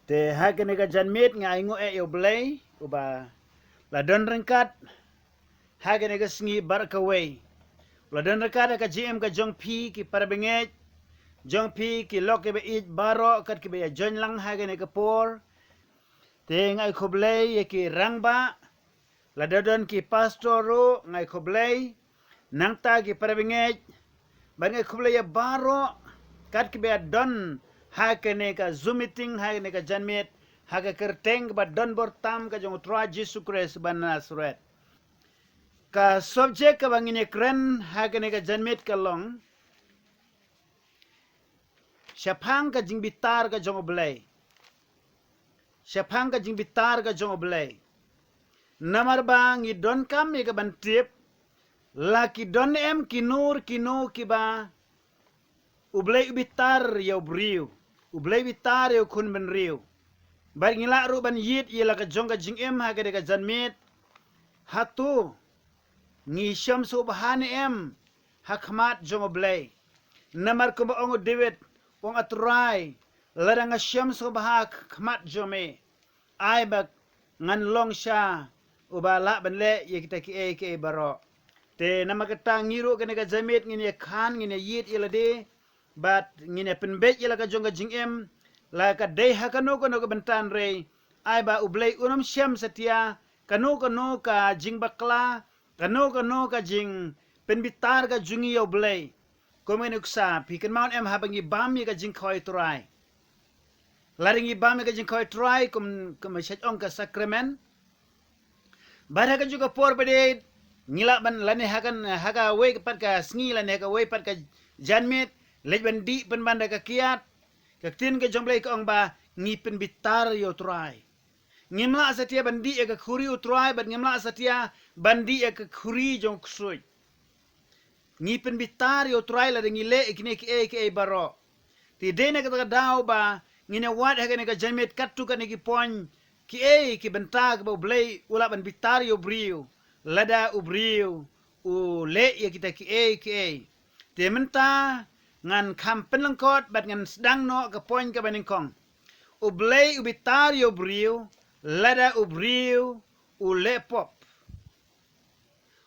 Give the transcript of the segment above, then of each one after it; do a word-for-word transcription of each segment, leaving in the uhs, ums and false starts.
Te ha kane ka janmiet nga ai nguh eh ïa U Blei uba la don ryngkat ha kane ka sngi baroh kawei. La don ryngkat ha ka jingim ka jong phi ki para bangeit, jong phi ki lok kiba ïeit baroh kat kiba ïa join lang ha kane ka por. Te nga ai khublei ïa ki rangbah, lada don ki pastor ruh nga ai khublei, nangta ki para bangeit, bad nga ai khublei ïa baroh kat kiba ïa don ha kane ka Zoom meeting, ha kane ka janmiet, ha ka kyrteng kaba don bor tam ka jong U Trai Jisu Khrist ba Nasareth. Ka subject kaba ngin ïa kren ha kane ka janmiet ka long shaphang ka jingbitar ka jong U Blei. Shaphang ka jingbitar ka jong U Blei. Namar ba ngi donkam ïa ka ban tip, la ki don em ki nur ki no kiba U Blei u bitar ïa u briew, U Blei u bitar ïa u khun bynriew. Bad ngi lah ruh ban ïit ïa la ka jong ka jingim ha kane ka janmiet. Hato ngi shem sngewbha ne em ha khmat jong U Blei? Namar kumba ong u David, ong A Trai, lada nga shem sngewbha ha khmat jong me, ai ba ngan long sha uba lah ban leh ïa kita kiei kiei baroh. Te namar kata ngi ruh kane ka janmiet ngin ïa khan, ngin ïa ïit ïa lade, bad ngin ïa pynbeit ïa la ka jong ka jingim, la ka dei ha kano kano ka bynta, hynrei ai ba U Blei un ym shem satia kano kano ka jingbakla, kano kano ka jingpynbitar ka jong ngi ïa U Blei. Kum ngi nuksa, phi kynmaw em haba ngi bam ïa ka jingkhawai Trai. Lada ngi bam ïa ka jingkhawai Trai kum, kum shait ong ka sakramen. Bad ha kajuh ka por pat de ngi lah ban lane ha kan, ha kawei pat ka sngi lane ha kawei pat ka janmiet, leit ban dih pynban da ka kiad. Ka ktien ka jong U Blei ka ong ba ngi pynbitar ïa U Trai. Ngim lah satia ban dih ïa ka khuri U Trai, bad ngim lah satia ban dih ïa ka khuri jong u ksuid. Ngi pynbitar ïa U Trai lada ngi leh ïa kine kiei kiei baroh. Te dei na kata ka daw ba ngin ïa wad ha kane ka janmiet katto katne ki point, kiei ki bynta kiba U Blei u lah ban bitar ïa u briew lada u briew u leh ïa kita kiei kiei. Te mynta ngan kham pynlyngkot bad ngan sdang noh ka point kaba nyngkong. U Blei u bitar ïa u briew lada u briew u leh pop.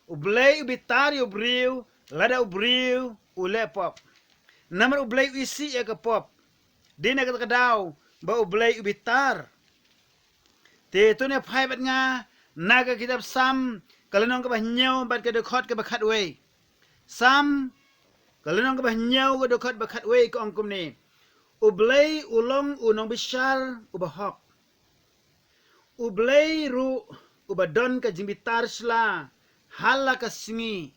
U Blei u bitar ïa u briew lada u briew u leh pop. Namar U Blei u isih ïa ka pop. Dei na kata ka daw ba U Blei u bitar. Te to ngin ïa phai bad nga na ka kitab Salm ka lynnong kaba hynñiew bad ka dkhot kaba khatwei. Salm ka lynnong kaba hynñiew ka dkhot ba khatwei ka ong kumne: U Blei u long u nongbishar uba hok. U Blei ruh uba don ka jingbitar sla ha la ka sngi.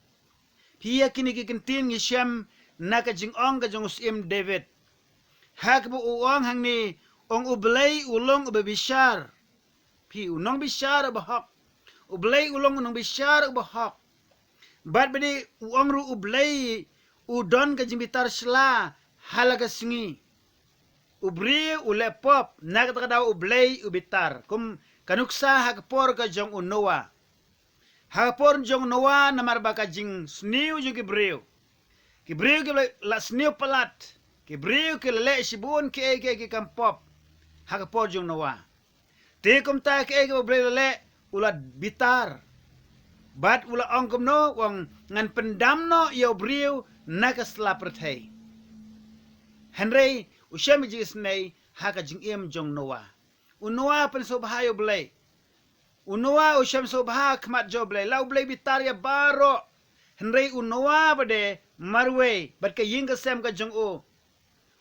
Phi ïa kine ki kyntien ngi shem na ka jingong ka jong u syiem David. Ha kaba u ong hangne, ong U Blei u long uba bishar. Phi, u nongbishar uba hok. U Blei u long u nongbishar uba hok. Bad ba dei u ong ruh U Blei u don ka jingbitar sla ha la ka sngi. U briew u leh pop, na kata ka daw U Blei u bitar. Kum ka nuksa ha ka por ka jong u Noah. Ha ka por jong u Noah namar ba ka jingsniew jong ki briew. Ki briew ki la sniew palat. Ki briew ki la leh shibun kiei kiei ki kam pop. Ha ka por jong u Noah. Te kumta kiei kiei ba U Blei u la leh u la bitar. Bad u la ong kumno, u ong ngan pyndam noh ïa u briew na ka sla pyrthei. Hynrei u shem jingisynei ha ka jingim jong u Noah. U Noah u pynsngewbha ïa U Blei. U Noah u shem sngewbha ha khmat jong U Blei. La U Blei bitar ïa baroh. Hynrei u Noah pat de marwei bad ka ïing ka sem ka jong u.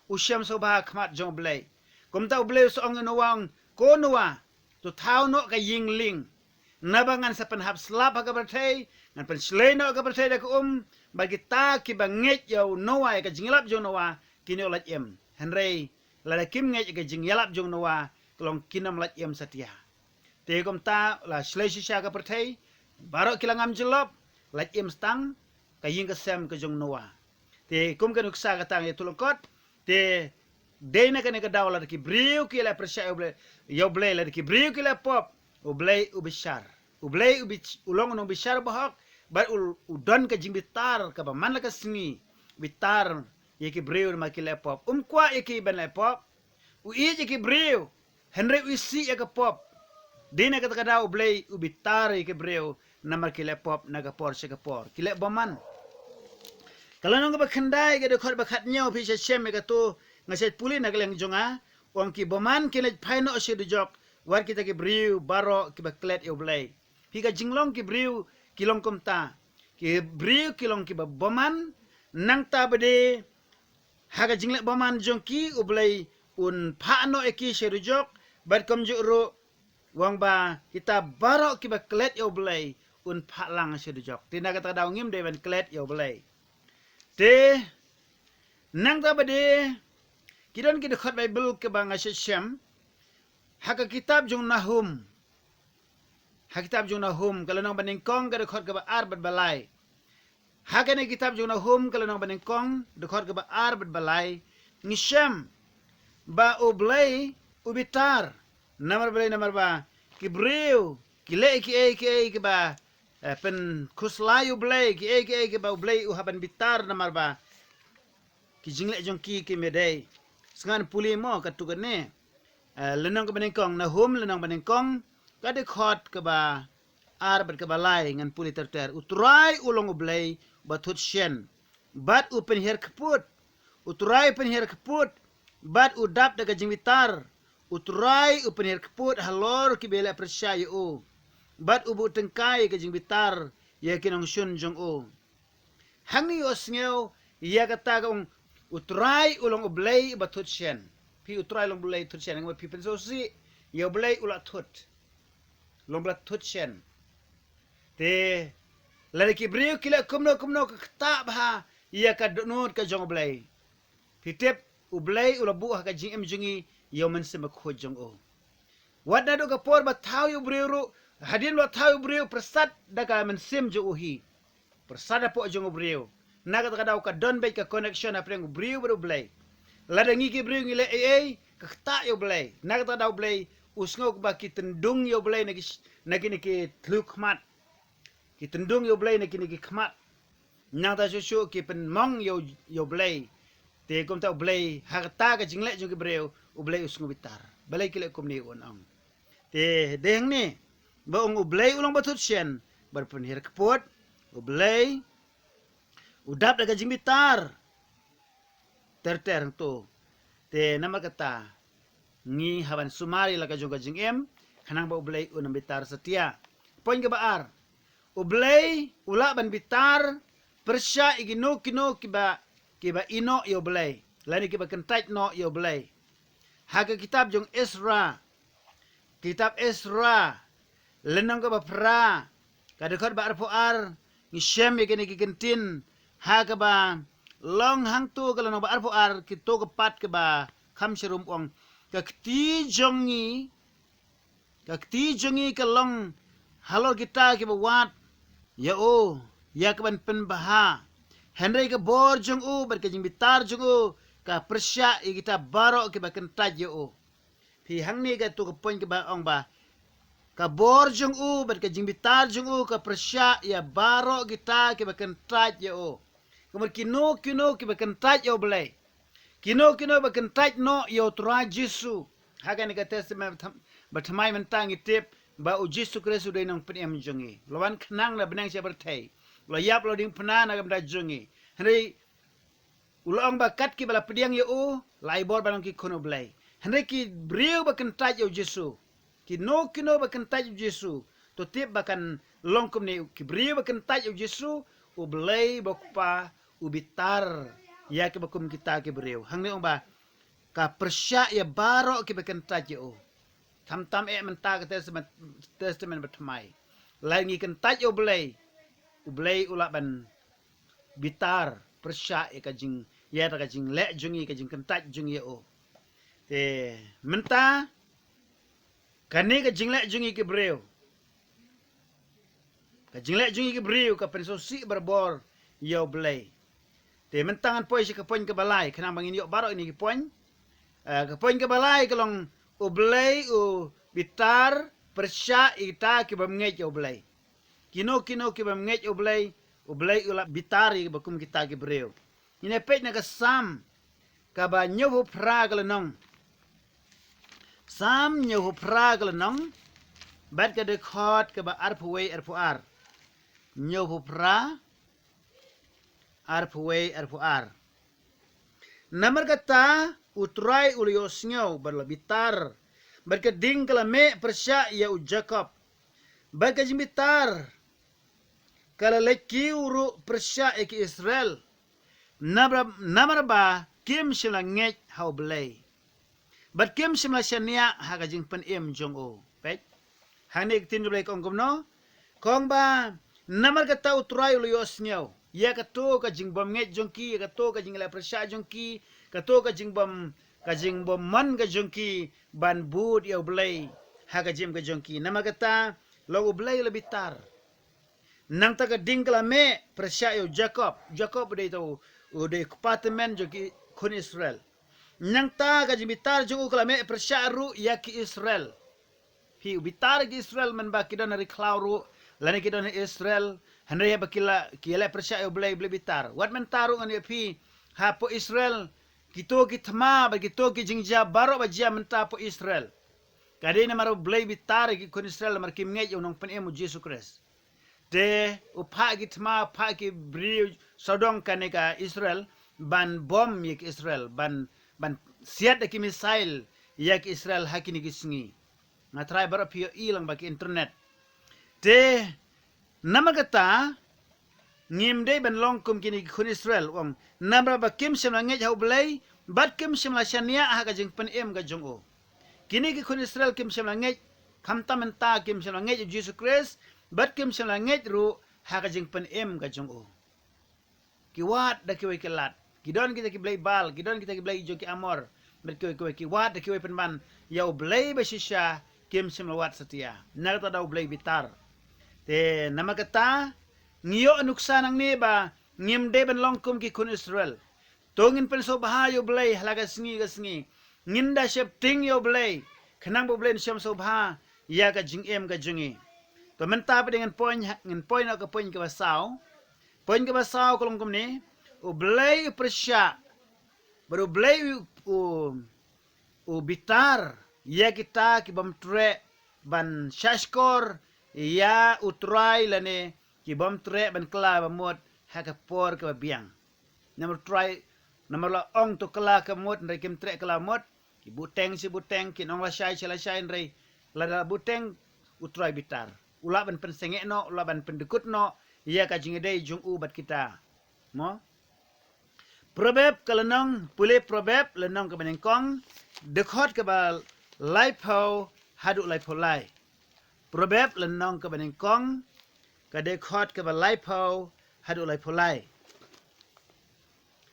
U shem sngewbha ha khmat jong U Blei. Kumta U Blei u sa ong ïa u Noah, ong, ko Noah, to thaw noh ka ïing lieng. Naba ngan sa pynhap slap ha ka pyrthei, ngan pynshlei noh ka pyrthei da ka um, bad kita kiba ngeit ïa u Noah, ïa ka jingïalap jong u Noah, kin ïoh lait im. Hynrei lada kim ngeit ïa ka jingïalap jong u Noah, ka long kin ym lait im satia. Te kumta la shlei shisha ka pyrthei, baroh ki la ngam jyllop, lait im stang ka ïing ka sem ka jong u Noah. Te kum ka nuksa kata ngi ïa tulangkot, te dei na kane ka daw lada ki briew ki la pyrshah ïa U Blei, ïa U Blei, lada ki briew ki la pop, U Blei u bishar. U Blei u bich-, u long u nongbishar ba hok, bad u, u don ka jingbitar kaba man la ka sngi, bitar ïa ki briew namar ki la pop. Um kwah ïa ki ban la pop. U ïeit ïa ki briew. Hynrei u isih ïa ka pop. Dei na kata ka daw U Blei u bitar ïa ki briew namar ki leh pop na ka por sha ka por, ki leh bymman. Ka lynnong kaba khyndai ka dkhot ba khathynñiew, phi sa shem ïa kato, nga sa pule na ka liang jong nga. U ong ki bymman kin leit phai noh sha dujok, wat kita ki briew baroh kiba klet ïa U Blei. Phi, ka jinglong ki briew ki long kumta. Ki briew ki long kiba bymman, nangta ba dei ha ka jingleh bymman jong ki U Blei un phah noh ïa ki sha dujok, bad kumjuh ruh u ong ba kita baroh kiba klet ïa U Blei un phah lang sha dujok. Te na kata ka daw ngim dei ban klet ïa U Blei. Te nangta ba dei, ki don ki dkhot Baibl kiba nga sa shem ha ka kitab jong Nahum. Ha kitab jong Nahum ka lynnong ba nyngkong ka dkhot kaba ar bad ba lai. Ha kane ka kitab jong Nahum ka lynnong ba nyngkong dkhot kaba ar bad ba lai, ngi shem ba U Blei u bitar. Namar balei? Namar ba ki briew ki leh kiei kiei kiba, eh, pynkhuslai U Blei, kiei kiei kiba U Blei u hap ban bitar namar ba ki jingleh jong ki kim dei. Sa ngan pule mo katto katne. Eh, lynnong kaba nyngkong, Nahum lynnong ba nyngkong, ka dkhot kaba ar bad kaba lai, ngan pule ter ter. U Trai u long U Blei ba thut shen bad u pynhiar kput. U Trai u pynhiar kput bad u dap da ka jingbitar. U Trai u pynhiar kput halor kiba leh pyrshah ïa u, bad u buh tyngkai ka jingbitar ïa ki nongshun jong u. Hangne ïohsngew ïa kata ka ong, U Trai u long U Blei ba thut shen. Phi, U Trai u long U Blei thut shen, nga phi pynsngewsih ïa U Blei u la thut. Long ba la thut shen. Te lada ki briew ki leh kumno kumno ka ktah bha ïa ka dohnud ka jong U Blei, phi tip U Blei u la buh ha ka jingim jong ngi ïa U Mynsiem Bakhuid jong u. Wat naduh ka por ba thaw ïa u briew ruh, hadien ba thaw ïa u briew, pyrsad da ka mynsiem jong u hi. Pyrsad hapoh jong u briew. Na kata ka daw ka don beit ka connection hapdeng u briew bad U Blei. Lada ngi ki briew ngi leh ei ei ka ktah ïa U Blei, na kata ka daw U Blei u sngew ba ki tyndung ïa U Blei na ki, na kine ki thliew khmat. Ki tyndung ïa U Blei na kine ki khmat. Nangta shuh shuh ki pynmong ïa U, ïa U Blei. Te kumta U Blei ha kata ka jingleh jong ki briew U Blei u sngew bitar. Balei ki leh kumne, un ong. Te dei hangne ba ong U Blei u long ba thut shen bad pynhiar kput. U Blei u dap da ka jingbitar. Ter ter hangto. Te namar kata ngi hap ban sumar ïa la ka jong ka jingim, khnang ba U Blei un ym bitar satia. Point kaba ar. U Blei u lah ban bitar pyrshah ïa kino kino kiba, kiba ïehnoh ïa U Blei lane kiba kyntait noh ïa U Blei. Ha ka kitab jong Ezra, kitab Ezra, lynnong kaba phra, ka dkhot ba arphew ar, ngi shem ïa kine ki kyntien, ha kaba long hangto ka lynnong ba arphew ar, kito ka pat kaba kham sharum, u ong, ka kti jong ngi, ka kti jong ngi ka long halor kita kiba wad ïa u ïa ka ban pynbha. Hynrei ka bor jong u bad ka jingbitar jong u ka pyrshah ïa kita baroh kiba kyntait ïa u. Phi, hangne kato ka point kaba ong ba ka bor jong u bad ka jingbitar jong u ka pyrshah ïa baroh kita kiba kyntait ïa u. Kumno, kino kino kiba kyntait ïa U Blei, kino kino ba kyntait noh ïa U Trai Jisu. Ha kane ka Testament ba thymmai mynta ngi tip ba U Jisu Khrist u dei Nongpynim jong ngi. U la wan khnang na bneng sha pyrthei. U la ïap, u la diengphna na ka bynta jong ngi. Hynrei u la ong ba kat kiba la pdiang ïa u la ai bor ban long ki khun U Blei. Hynrei ki briew ba kyntait ïa U Jisu, kino kino ba kyntait ïa U Jisu, to tip ba kan long kumne, ki briew ba kyntait ïa U Jisu, U Blei ba U Kpa u bitar ïa kiba kum kita ki briew. Hangne ong ba ka pyrshah ïa baroh kiba kyntait ïa u. Tam tam eh mynta ka Testament, Testament ba thymmai. Lada ngi kyntait ïa U Blei, U Blei u lah ban bitar pyrshah ïa ka jing, ïa ka jingleh jong ngi, ka jingkyntait jong ngi ïa u. Te mynta kane ka jingleh jong ngi ki briew, ka jingleh jong ngi ki briew ka pynsngewsih barabor ïa U Blei. Te mynta ngan poi sha ka point kaba lai, khnang ba ngin ïoh baroh kine ki point. Eh, ka point kaba lai ka long, U Blei u bitar pyrshah ïa kita ki bym ngeit ïa U Blei. Kino kino ki bym ngeit ïa U Blei, U Blei u lah bitar ïa kiba kum kita ki briew. Ngin ïa peit na ka Salm kaba hynñiewphew phra ka lynnong. Salm hynñiewphew phra ka lynnong bad ka dkhot kaba arphew wei arphew ar. Hynñiewphew phra, arphew wei arphew ar. Namar kata U Trai u la ïohsngew bad la bitar, bad ka ding ka la meh pyrshah ïa u Jakob, bad ka jingbitar ka la leit kiew ruh pyrshah ïa ki Israel. Namar, namar ba kim shym la ngeit ha U Blei, bad kim shym la shaniah ha ka jingpynim jong u. Peit, hangne ka ktien U Blei ka ong kumno? Ka ong ba, namar kata U Trai u la ïohsngew ïa kato ka jingbymngeit jong ki, ïa kato ka jingleh pyrshah jong ki, kato ka jingbym, ka jingbymmon ka jong ki ban bud ïa U Blei ha ka jingim ka jong ki. Namar kata, long U Blei u la bitar. Nangta ka ding ka la meh pyrshah ïa u Jakob. Jakob u dei uta u, u dei u kpa tymmen jong ki khun Israel. Nangta ka jingbitar jong u ka la meh pyrshah ruh ïa ki Israel. Phi, u bitar ïa ki Israel mynba ki don ha ri khlaw ruh, lane ki don ha Israel, hynrei haba ki la, ki leh pyrshah ïa U Blei, U Blei bitar. Wat mynta ruh ngan ïa phi, hapoh Israel, kito ki thma bad kito ki jingjia baroh ba jia mynta hapoh Israel, ka dei namar U Blei bitar ïa ki khun Israel namar kim ngeit ïa u Nongpynim U Jisu Khrist. Te u phah ki thma, u phah ki briew sawdong kane ka Israel ban bom ïa ki Israel, ban, ban siat da ki missile ïa ki Israel ha kine ki sngi. Nga tharai baroh phi ïohi lang ba ki internet. Te namar kata, ngim dei ban long kum kine ki khun Israel, u ong, namar ba kim shym la ngeit ha U Blei, bad kim shym la shaniah ha ka jingpynim ka jong u. Kine ki khun Israel kim shym la ngeit, khamtam mynta kim shym la ngeit ïa U Jisu Khrist, bad kim shym la ngeit ruh ha ka jingpynim ka jong u. Ki wad da kiwei ki lad. Ki don kita ki blei Baal, ki don kita ki blei jong ki Amor. Bad kiwei kiwei ki wad da kiwei pynban ïa U Blei ba shisha, kim shym la wad satia. Na kata da U Blei bitar. Te namar kata, ngi ïoh nuksa nangne ba ngim dei ban long kum ki khun Israel. To ngin pynsngewbha ïa U Blei ha la ka sngi ka sngi. Ngin da sheptieng ïa U Blei, khnang ba U Blei un sngewbha ïa ka jingim ka jong ngi. To mynta pat ngin point, ngin point noh ka point kaba saw. Point kaba saw ka long kumne: U Blei u pyrshah, bad U Blei u, u, u bitar ïa kita ki bym treh ban shahshkor ïa U Trai lane ki bym treh ban kylla ba mut ha ka por kaba biang. Namar U Trai, namar la ong to kylla ka mut, hynrei kim treh kylla mut. Ki buteng shi buteng, kin ong lashai shi lashai, hynrei lada la buteng, U Trai bitar. U lah ban pynsangeh noh, u lah ban pyndykut noh ïa ka jingïadei jong u bad kita. Mo? Proverb ka lynnong, pule Proverb lynnong kaba nyngkong, dkhot kaba laiphew haduh laiphew lai. Proverb lynnong kaba nyngkong, ka dkhot kaba laiphew haduh laiphew lai.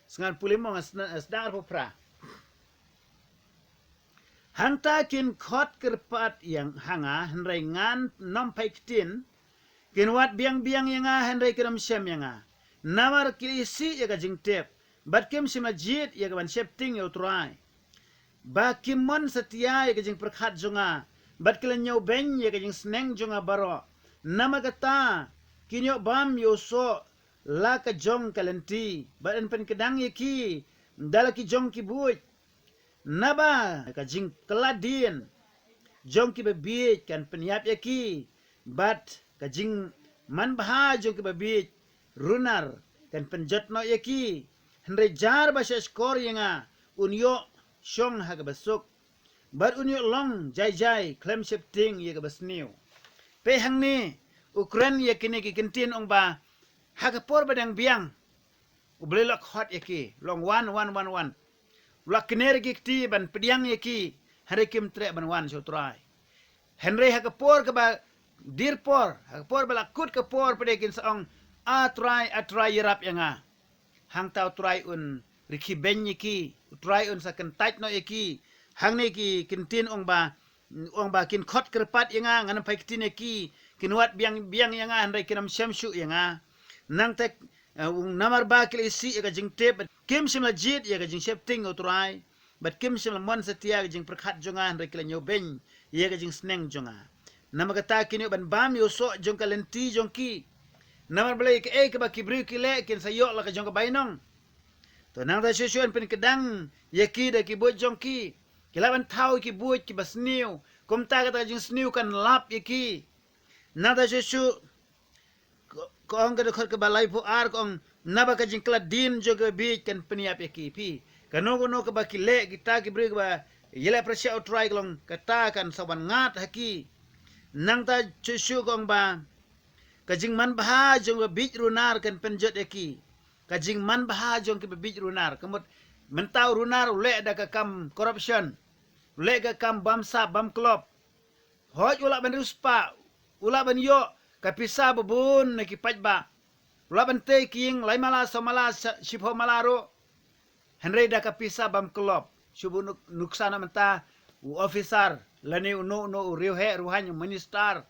Sngan pule mo, nga sdang, sdang arphew phra. Hangta kin khot kyrpad ïa nga, hynrei ngan ym phai ktien, kin wad biang biang ïa nga, hynrei kin ym shem ïa nga. Namar ki la isih ïa ka jingtip, bad kim shym la jied ïa ka ban sheptieng ïa U Trai. Ba kim mon satia ïa ka jingpyrkhat jong nga, bad ki la ñiewbeiñ ïa ka jingsneng jong nga baroh. Namar kata, kin ïoh bam ïa u soh la ka jong ka lynti, bad yn pynkdang ïa ki da la ki jong ki buit. Naba ka jingkylla dien jong ki babieit kan pynïap ïa ki, bad ka jingmanbha jong ki babieit runar kan pynjot noh ïa ki. Hynrei jar ba shahshkor ïa nga un ïoh shong ha kaba suk, bad un ïoh long jai jai khlem sheptieng ïa kaba sniew. Peit hangne, u kren ïa kine ki kyntien, ong ba ha ka por ba dang biang, U Blei u la khot ïa ki, u la ong wan, wan, wan, wan. U la kner ïa ki kti ban pdiang ïa ki, hynrei kim treh ban wan sha U Trai. Hynrei ha ka por kaba dier por, ha ka por ba la kut ka por pat de kin sa ong, A Trai, A Trai, ïarap ïa nga. Hangta U Trai un rkhie beiñ ïa ki, U Trai un sa kyntait noh ïa ki. Hangne ki kyntien ong ba, ong ba kin khot kyrpad ïa nga, ngan ym phai ktien ïa ki, kin wad biang biang ïa nga, hynrei kin ym shem shuh ïa nga. Nangta, eh, ong namar ba ki la isih ïa ka jingtip, kim shym la jied ïa ka jingsheptieng ïa U Trai, bad kim shym la mon satia ïa ka jingpyrkhat jong nga, hynrei ki la ñiewbeiñ ïa ka jingsneng jong nga. Namar kata kin ïoh ban bam ïa u soh jong ka lynti jong ki. Namar balei, kaei kaba ki briew ki leh kin sa ïoh la ka jong ka bainong. To nangta shuh shuh yn pynkdang ïa ki da ki buit jong ki, Ki lah ban thaw ïa ki buit kiba sniew. Kumta kata ka jingsniew kan lap ïa ki. Nangta shuh shuh, ka, ka ong ka dkhot kaba laiphew ar, ka ong, naba ka jingkhlad dien jong ka bieit kan pynïap ïa ki. Phi, kano kano kaba ki leh kita ki briew kiba ïaleh pyrshah U Trai, ka long kata kan sa wan ngat ha ki. Nangta shuh shuh, ka ong ba ka jingmanbha jong ka bieit runar kan pynjot ïa ki. Ka jingmanbha jong kiba bieit runar. Ka mut mynta u runar u leh da ka kam corruption. U leh ka kam bamsap bamklop. Hooid, u lah ban riewspah, u lah ban ïoh ka pisa babun na ki paidbah. U lah ban tei ki ïing lai mala, saw mala, sa-, shiphew mala ruh. Hynrei da ka pisa bamklop. Shu ba nuk-, nuksan na mynta u officer, lane uno uno u riewheh riewhaiñ, u minister.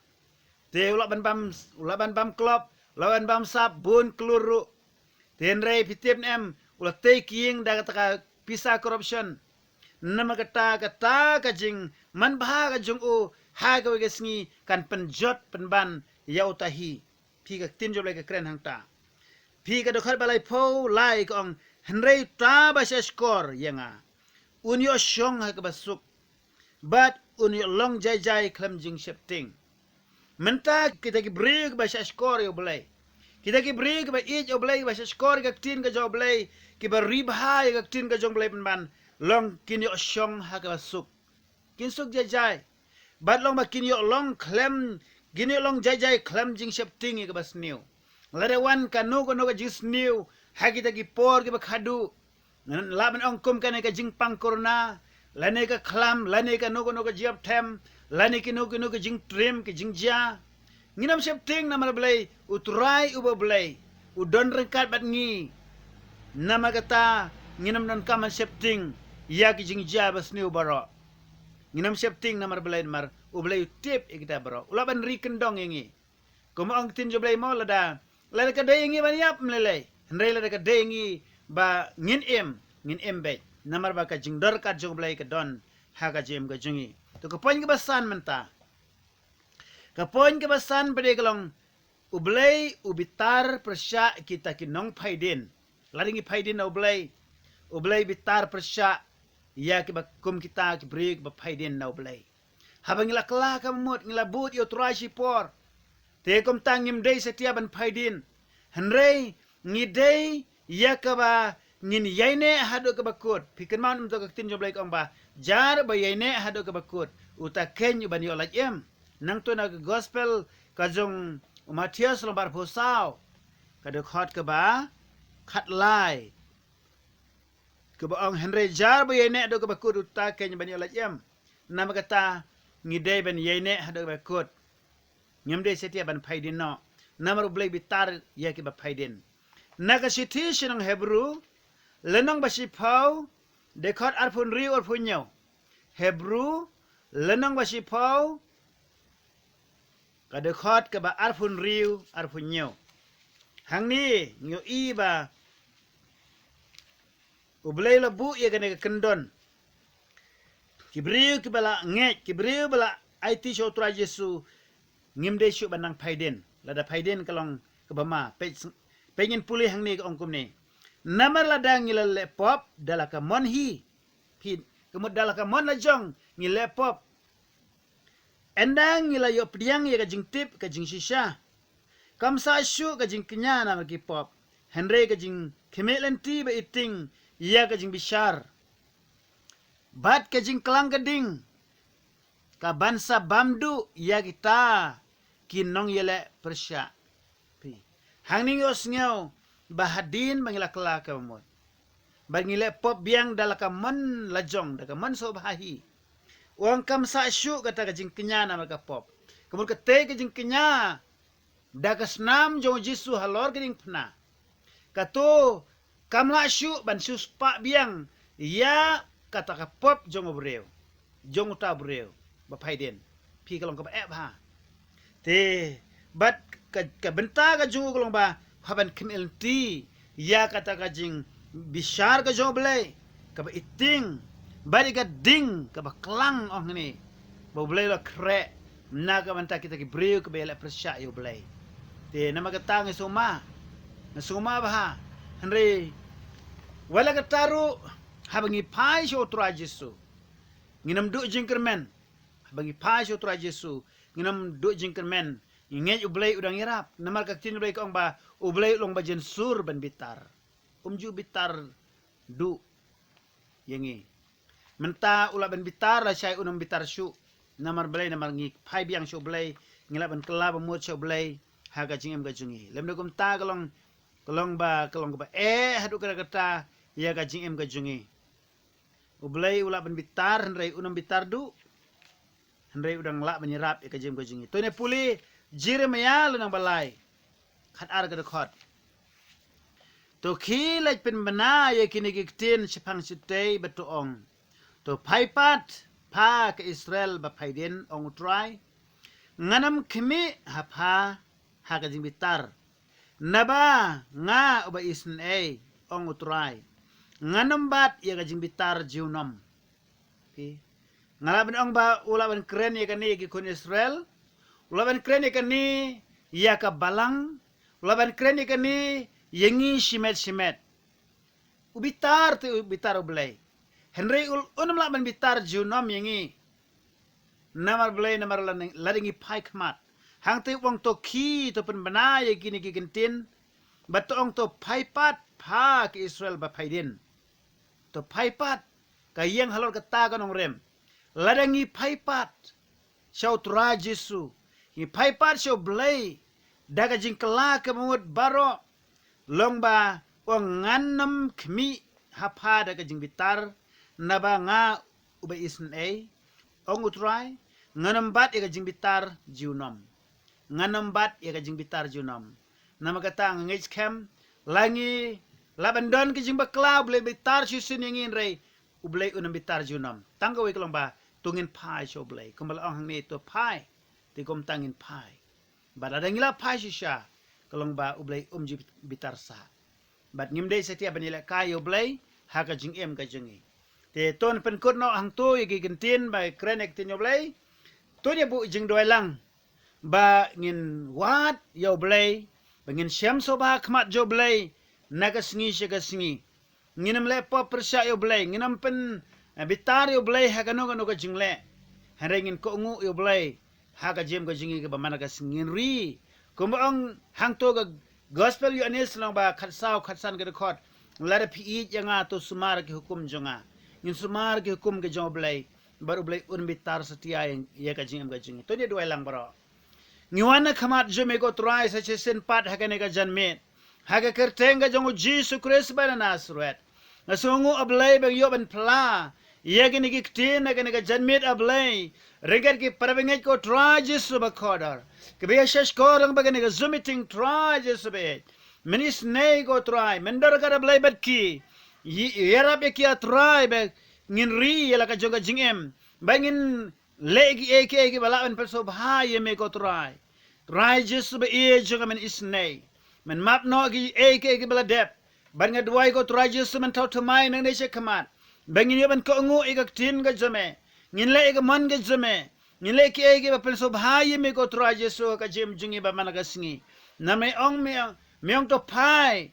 Te u lah ban bam, u lah ban bamklop, u lah ban bamsap bun klur ruh. Te hynrei phi tip ne em, u la tei ki ïing da kata ka pisa corruption. Namar kata, kata ka jingmanbha ka jong u ha kawei ka sngi kan pynjot pynban ïa uta hi. Phi, ka ktien jong U Blei ka kren hangta. Phi, ka dkhot ba laiphew lai, ka ong, hynrei uta ba shahshkor ïa nga, un ïoh shong ha kaba suk, bad un ïoh long jai jai khlem jingsheptieng. Mynta kita ki briew kiba shahshkor ïa U Blei, kita ki briew kiba ïeit ïa U Blei, kiba shahshkor ïa ka ktien ka jong U Blei, kiba ri bha ïa ka ktien ka jong U Blei pynban, long kin ïoh shong ha kaba suk. Kin suk jai jai. Bad long ba kin ïoh long khlem, kin ïoh long jai jai khlem jingsheptieng ïa kaba sniew. Lada wan kano kano ka jingsniew ha kita ki por kiba khadduh, lah ban ong kum kane ka jingpang corona, lane ka khlam, lane kano kano ka jingïap them, lane kino kino ka jingtriem, ka jingjia. Ngin ym sheptieng namar Blei, U Trai uba Blei u don ryngkat bad ngi. Namar kata, ngin ym donkam ban sheptieng ïa ki jingjia ba sniew baroh. Ngin ym sheptieng namar Blei, namar U Blei u tip ïa kita baroh. U lah ban ri kyndong ïa ngi. Kum ong ktien jong U Blei mo, lada, lada ka dei ïa ngi ban ïap, ym lei lei. Hynrei lada ka dei ïa ngi ba ngin im, ngin im beit. Namar ba ka jingdor ka jong U Blei ka don ha ka jingim ka jong ngi. To ka point kaba san mynta. Ka point kaba san pat de ka long, U Blei u bitar pyrshah kita ki nongphaidien. Lada ngi phaidien na U Blei, U Blei bitar pyrshah ïa kiba kum kita ki briew kiba phaidien na U Blei. Haba ngi la kylla ka mut, ngi la bud ïa U Trai shipor, te kumta ngim dei satia ban phaidien. Hynrei ngi dei ïa kaba ngin ïaineh haduh kaba kut. Phi kynmaw ne em to ka ktien jong U Blei ka ong ba, jar ba ïaineh haduh kaba kut, uta keiñ u ban ïoh lait im. Nangta na ka gospel ka jong u Mathaios lynnong ba arphew saw, ka dkhot kaba khatlai, kaba ong, hynrei jar ba ïaineh haduh kaba kut, uta keiñ u ban ïoh lait im. Namar kata, ngi dei ban ïaineh haduh kaba kut. Ngim dei satia ban phaidien noh. Namar U Blei bitar ïa kiba phaidien. Na ka shithi sha ki nong Hebru, lynnong ba shiphew, dkhot arphew hynriew arphew hynñiew. Hebru, lynnong ba shiphew, ka dkhot kaba arphew hynriew arphew hynñiew. Hangne ngi ïohi ba U Blei u la buh ïa kane ka kyndon. Ki briew kiba la ngeit, ki briew ba la aiti sha U Trai Jisu, ngim dei shuh ban nang phaidien. Lada phaidien ka long kaba ma. Peit, peit ngin pule hangne, ka ong kumne. Namar lada ngi la leh pop da la ka mon hi. Phi, ka mut da la ka mon la jong ngi leh pop, ynda ngi la ïoh pdiang ïa ka jingtip, ka jingshisha. Kam sah shuh ka jingkñia namar ki pop, hynrei ka jingkhmih lynti ba iting ïa ka jingbishar, bad ka jingklang ka ding, ka ban sa bam duh ïa kita ki nongïaleh pyrshah. Phi, hangne ngi ïohsngew ba hadien ba ngi la kylla ka mut, ba ngi leh pop biang da la ka mon la jong, da ka mon sngewbha hi, u ong kam sah shuh kata ka jingkñia namar ka pop. Ka mut katei ka jingkñia da ka snam jong U Jisu halor ka diengphna, kato kam lah shuh ban shu spah biang ïa kata ka pop jong u briew, jong uta u briew ba phaidien. Phi, ka long kaba eh bha. Te bad ka, ka bynta ka jong u ka long ba hap ban khmih lynti ïa kata ka jingbishar ka jong U Blei, kaba iting, bad ïa ka ding kaba klang, ong hangne, ba U Blei u la khreh na ka bynta kita ki briew kiba ïaleh pyrshah ïa U Blei. Te namar kata ngi sngewma, ngi sngewma bha. Hynrei wat la katta ruh, haba ngi phai sha U Trai Jisu, Ngin ym duh jingkyrmen. Haba ngi phai sha u Trai Jisu, ngin ym duh jingkyrmen. Ngi ngeit u Blei u dang ïarap. Namar ka ktien u Blei ka ong ba u Blei u long ba jin sur ban bitar. Um ju bitar duh ïa ngi. Mynta u lah ban bitar lashai un ym bitar shuh. Namar balei? Namar ngi phai biang sha u Blei, ngi lah ban kylla ba mut sha u Blei ha ka jingim ka jong ngi. Lymda kumta ka long, ka long ba, ka long kaba eh haduh katta katta ïa ka jingim ka jong ngi. U Blei u lah ban bitar hynrei un ym bitar duh. Hynrei u dang lah ban ïarap ïa ka jingim ka jong ngi. To ngin pule Jeremiah lynnong ba lai, khatar ka dkhot. To khie leit pynbna ïa kine ki ktien shaphang shatei bad to ong, to phai pat pha ka Israel ba phai dien, ong u Trai. Ngan ym khmih ha pha ha ka jingbitar, naba nga uba isynei, ong u Trai, ngan ym bat ïa ka jingbitar junom. Phi, nga lah ban ong ba u lah ban kren ïa kane ïa ki khun Israel, u lah ban kren ïa kane ïa ka balang, u lah ban kren ïa kane ïa ngi shimet shimet. U bitar te u bitar u Blei. Hynrei u, un ym lah ban bitar junom ïa ngi. Namar balei? Namar lada ngi phai khmat, hangta u ong to khie, to pynbna ïa kine ki ktien, bad to ong to phai pat pha ka Israel ba phai dien. To phai pat. Ka ïeng halor kata ka nongrim. Lada ngi phai pat sha u Trai Jisu, ngi phai pat sha u Blei da ka jingkylla kaba mut baroh, long ba u ong, ngan ym khmih ha pha da ka jingbitar, naba nga uba isynei, ong u Trai, ngan ym bat ïa ka jingbitar junom. Ngan ym bat ïa ka jingbitar junom. Namar kata nga ngeit skhem, la ngi lah ban don ka jingbakla, u Blei bitar shisien ïa ngi, hynrei u Blei un ym bitar junom. Tang kawei ka long ba to ngin phai sha u Blei. Kumba la ong hangne, to phai. Te kumta ngin phai. Bad lada ngi la phai shisha, ka long ba u Blei um ju bitar sah. Bad ngim dei satia ban ïalehkai ïa u Blei ha ka jingim ka jong ngi. Te to ngin pynkut noh hangto ïa ki ktien ba kren ïa ka ktien ïa u Blei. To ngin buh jingduwai lang ba ngin wad ïa u Blei, ba ngin shem sngewbha ha khmat jong u Blei na ka sngi sha ka sngi. Ngin ym leh pop pyrshah ïa u Blei, ngin ym pyn, eh, bitar ïa u Blei ha kano kano ka jingleh. Hynrei ngin kohnguh ïa u Blei ha ka jingim ka jong ngi kaba man la ka sngi, ngin ri. Kumba ong hangto ka Gospel Ïoannis lynnong ba khatsaw, khatsan ka dkhot, lada phi ïeit ïa nga, to sumar ki hukum jong nga. Ngin sumar ki hukum ka jong u Blei, bad u Blei un bitar satia ïa, ïa ka jingim ka jong ngi. To ngin duwai lang baroh. Ngi wan ha khmat jong me ko Trai sa shisien pat ha kane ka janmiet, ha ka kyrteng ka jong u Jisu Khrist ba na Nasareth. Nga sngewnguh, A Blei, ba ngi ïoh ban phla ïa kine ki ktien ha kane ka janmiet, A Blei, ryngkat ki para bangeit ko Trai Jisu ba kordor, kiba ïa shahshkor lang ba kane ka Zoom meeting, Trai Jisu ba ïeit. Men isynei ko Trai, men don ryngkat, A Blei, bad ki. Ï-, ïarap ïa ki, A Trai, ba ngin ri ïa la ka jong ka jingim, ba ngin leh kiei kiei kiba lah ban pynsngewbha ïa me ko Trai. Trai Jisu ba ïeit jong nga, men isynei. Men map noh kiei kiei kiba la dep. Bad nga duwai ko Trai Jisu, men thaw thymmai nangne sha khmat, ba ngin ïoh ban kohnguh ïa ka ktien ka jong me. Ngin leh ïa ka mon ka jong me. Ngin leh kiei kiei kiba pynsngewbha ïa me ko Trai Jisu ha ka jingim jong ngi ba man la ka sngi. Namar me ong, me ong, me ong to phai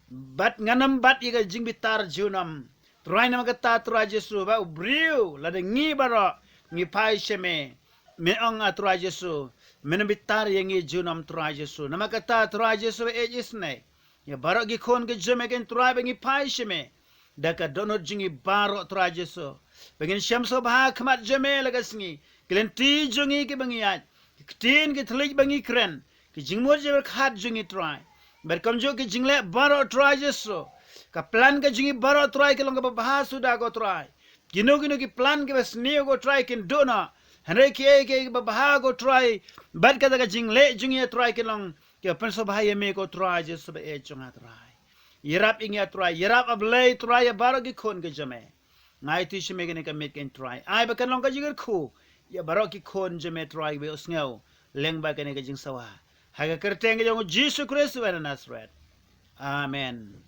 bad ngan ym bat ïa ka jingbitar junom. Trai, namar kata Trai Jisu, ba u briew, lada ngi baroh ngi phai sha me, me ong, A Trai Jisu, men ym bitar ïa ngi junom, Trai Jisu. Namar kata Trai Jisu ba ïeit, isynei ïa baroh ki khun ki jong me ko Trai, ba ngi phai sha me da ka dohnud jong ngi baroh, Trai Jisu, ba ngin shem sngewbha ha khmat jong me la ka sngi. Ki lynti jong ngi kiba ngi ïaid, ki ktien ki thylliej ba ngi kren, ki jingmut jingpyrkhat jong ngi Trai, bad kumjuh ki jingleh baroh Trai Jisu. Ka plan ka jong ngi baroh Trai ka long kaba bha suda ko Trai. Kino kino ki plan kiba sniew ko Trai kin duh noh. Hynrei kiei kiei kiba bha ko Trai, bad kata ka jingleh jong ngi Trai kin long kiba pynsngewbha ïa me ko Trai Jisu ba ïeit jong nga Trai. Ïarap ïa ngi A Trai, ïarap A Blei Trai ïa baroh ki khun ki jong me. Nga aiti sha me kane ka miet ko Trai, ai ba kan long ka jingkyrkhu ïa baroh ki khun jong me Trai kiba ïohsngew lyngba kane ka jingsawa, ha ka kyrteng ka jong u Jisu Khrist uba na Nasareth. Amen.